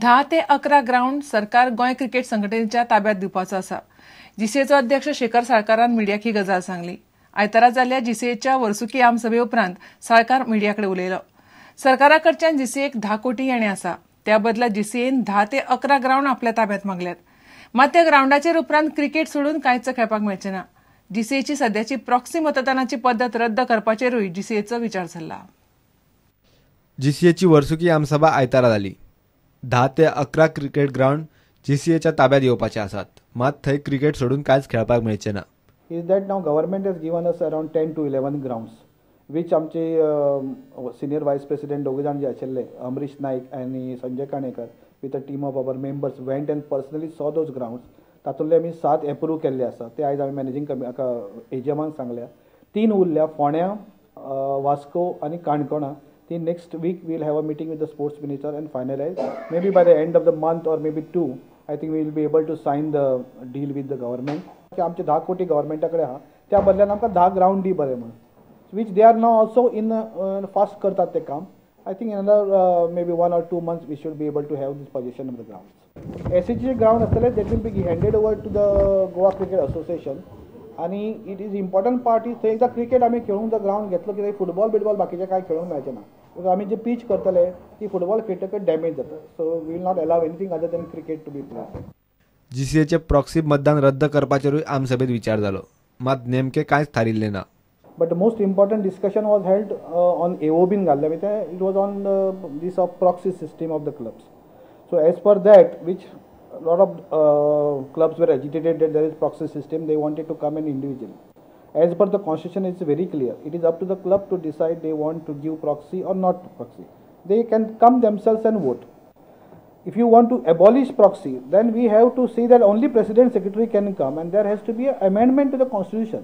10 ते 11 ग्रावंड सरकार गोंय क्रिकेट संघटनेच्या ताब्यात दिवपाचो आसा. जीसीएचो अध्यक्ष शेखर साळकारान मिडियाक ही गजाल सांगली. आयतारा जाल्ल्या जीसीएच्या वर्सुकी आमसभे उपरांत साळकार मिडियाकडे उलयलो. सरकारा कडच्यान जीसीएक 10 कोटी येणे आसा. त्या बदला जीसीएन 10 ते 11 ग्रावंड आपल्या ताब्यात मागल्यात. मात त्या ग्रावंडाचेर उपरांत क्रिकेट सोडून कांयच खेळपाक मेळचें ना. जीसीएची सद्याची प्रॉक्सी मतदानाची पद्दत रद्द करपाचेरूय जीसीएचो विचार चल्ला. जीसीएची वर्सुकी आमसभा आयतारा जाली. 10 ते 11 क्रिकेट ग्रावंड जीसीएच्या ताब्यात येवपाचे आसात. मात थंय क्रिकेट सोडून कांयच खेळपाक मेळचें ना. Is that now government has given us around 10 to 11 grounds which आमचे सिनियर वायस प्रेसिडेंट दोग जाण जे आशिल्ले अमरीश नाईक आनी Sanjay Kanekar with a team of our members went and personally saw those grounds. तातूंतले आमी 7 एप्रूव केल्ले आसा. ते आयज आमी मॅनेजींग एजीएमाक सांगल्या. 3 उरल्या, फोंड्या, वास्को आनी काणकोणा. ती next week we'll have a meeting with the sports minister and finalise. Maybe by the end of the month or maybe 2 I think we will be able to sign the deal with the government. आमचे 10 कोटी गव्हर्मेंटा कडेन आहा, त्या बदल्यान आमकां 10 ground दी बरें म्हणून, which they are now also in fast करतात ते काम. I think another maybe 1 or 2 months we should be able to have this possession of the grounds. SCG ground आसतले that will be handed over to the Goa Cricket Association. आनी it is important part is थंय एकदां cricket आमी खेळूंक जर ground घेतलो की थंय फुटबॉल बिटबॉल बाकीचें कांय खेळूंक मेळचें ना. Because आमी जे पीच करतले ती फुटबॉल खेळटकच डॅमेज जाता. So we will not allow anything other than cricket to be played. जीसीएचे proxy मतदान रद्द करपाचेरूय आमसभेत विचार जालो. मात नेमके कांयच थारिल्लें ना. But the most important discussion was held on AOB घाल्ले आमी ते, it was on this of proxy system of the clubs. So as per that which lot of clubs were agitated that there is proxy system, they wanted to come in individually. As per the constitution, it's very clear. It is up to the club to decide they want to give proxy or not proxy. They can come themselves and vote. If you want to abolish proxy, then we have to see that only president secretary can come and there has to be an amendment to the constitution.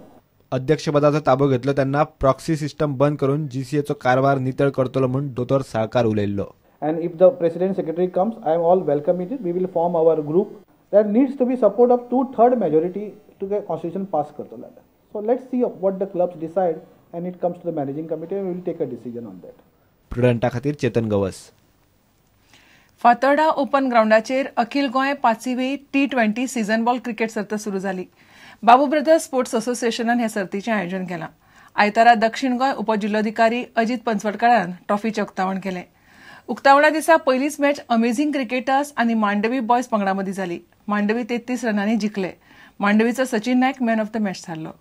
अध्यक्षपदाचो ताबो घेतलो तेन्ना proxy system बंद करून जीसीएचो कारभार नितळ करतलो म्हूण दोतोर Salkar उलयल्लो. And if the president secretary comes, I am all welcome it. We will form our group. There needs to be support of 2/3 majority to get constitution pass करतलो. So let's see what the clubs decide and it comes to the managing committee and we will take a decision on that. प्रुडंटा खातीर Chetan Gawas. Fatorda open ग्रावंडाचेर अखिल Goa 5वी T20 season ball cricket सर्त सुरू जाली. बाबू brothers sports असोसिएशनान हे सर्तीचें आयोजन केलां. आयतारा दक्षिण गोंय उपजिल्लोधिकारी अजित पंचवडकारान ट्रॉफीचें उक्तावण केलें. उक्तावणा दिसा पयलीच मॅच अमेझिंग क्रिकेटर्स आनी मांडवी बॉयज पंगडा मदीं जाली. Mandovi 33 रनांनी जिखले. मांडवीचो Sachin Naik man of the match थारलो.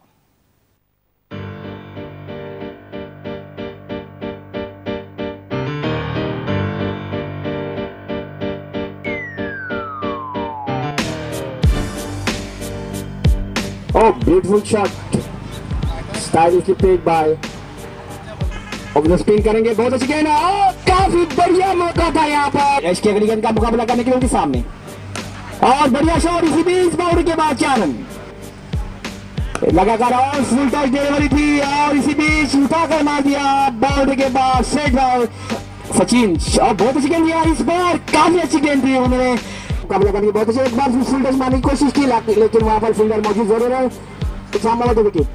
Oh, beautiful shot. Stylishly played by. Aur spin करेंगे, बहुत अच्छी गेंद। काफी बढ़िया मौका था यहाँ पर यश की अगली गेंद का मुकाबला करने के लिए उनके सामने, और बढ़िया शॉट। इसी बीच बाउंड्री के बाद 4 रन लगातार, और फुल टच डिलीवरी थी और इसी बीच उठाकर मार दिया बाउंड्री के बाद सेट बाउंड सचिन। और बहुत अच्छी गेंद यार, इस बार काफी अच्छी गेंद थी, उन्होंने मुकाबला करने की बहुत अच्छी एक बार फुल टच मारने की कोशिश की, लेकिन वहां पर फील्डर मौजूद जरूर है। विकेट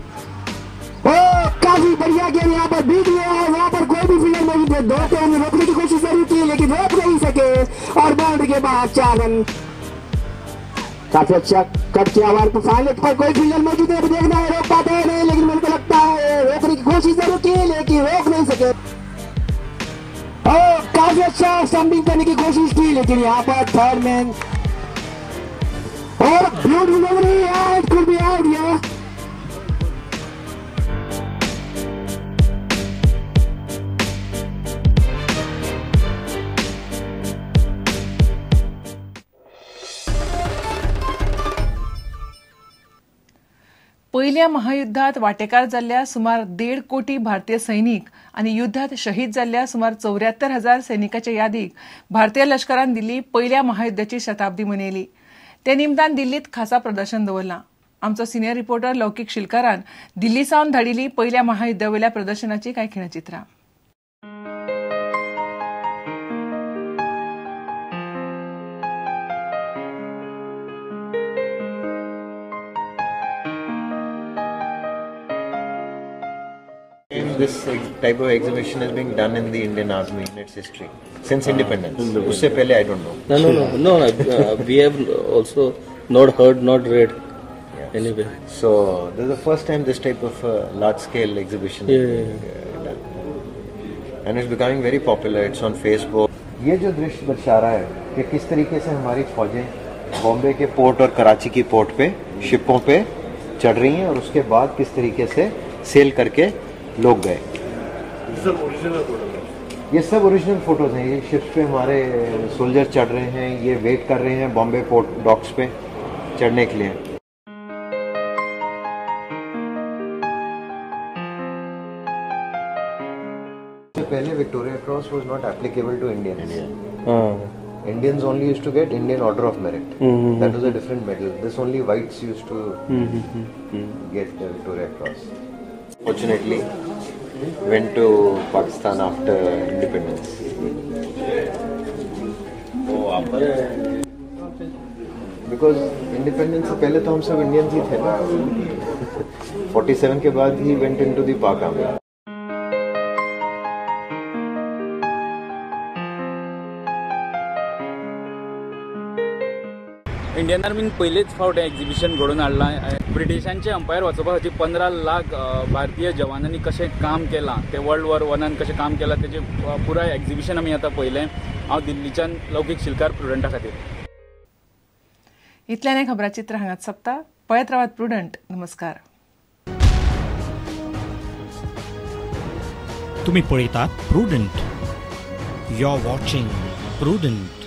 काफी बढ़िया गेंद यहाँ पर बीत गया है, वहां पर कोई भी फील्डर मौजूद है। दो पे उन्होंने रोकने की कोशिश जरूर की लेकिन रोक नहीं सके और बाउंड्री के बाद 4 रन। काफी अच्छा कट किया पर फाइनल पर कोई फील्डर मौजूद है, देखना है रोक पाते हैं नहीं, लेकिन मेरे को लगता है रोकने की कोशिश जरूर की लेकिन रोक नहीं सके। और काफी अच्छा स्टंपिंग करने की कोशिश की लेकिन यहाँ पर थर्ड मैन और beautiful could be out here. पयल्या महायुद्धात वाटेकार जाल्ल्या सुमार 1.5 कोटी भारतीय सैनिक आनी युद्धात शहीद जाल्ल्या सुमार 74,000 सैनिकाच्या यादीक भारतीय लश्करान दिल्ली पयल्या महायुद्धाची शताब्दी मनयली. ते निमतान दिल्लीत खासा प्रदर्शन दवरलां. आमचो सिनियर रिपोर्टर लौकीक शिलकारान दिल्ली सावन धाडिल्ली पयल्या महायुद्धावेल्या प्रदर्शनाची कांय खिणचित्रां. time this type of exhibition is being done in the Indian Army in its history since independence. उससे पहले I don't know. No, no. We have also not heard, not read. Yeah. Anyway. So this is the first time this type of large scale exhibition is being done, and it's becoming very popular. It's on Facebook. ये जो दृश्य दर्शा रहा है कि किस तरीके से हमारी फौजें Bombay K port और कराची की पोर्ट पे शिपों पे चढ़ रही हैं और उसके बाद किस तरीके से सेल करके लोग गए। ये सब ओरिजिनल फोटोज हैं। ये शिप्स पे हमारे सोल्जर चढ़ रहे हैं, ये वेट कर रहे हैं बॉम्बे पोर्ट डॉक्स पे चढ़ने के लिए। पहले Victoria Cross was not applicable to Indians. Indians only used to get Indian Order of Merit. That was a different medal. This only whites used to get the Victoria Cross. Fortunately, went to Pakistan after independence. Because independence से पहले तो हम सब Indians ही थे ना। 47 K बाद he went into the Pak Army. Indian आर्मीन पयलेच फावट हें exhibition घडोवन हाडलां. ब्रिटिशांचे अंपायर वाचोवपा खातीर 15 लाख भारतीय जवानांनी कशें काम केलां, तें वर्ल्ड वॉर वनान कशें काम केलां तेजें पुराय एक्झिबिशन आमी आतां पळयलें. हांव दिल्लीच्यान लौकीक शिलकार प्रुडंटा खातीर. इतल्यान हें खबराचित्र हांगाच सोंपता. पळयत रावात प्रुडंट. नमस्कार. तुमी पळयतात Prudent. You are watching Prudent.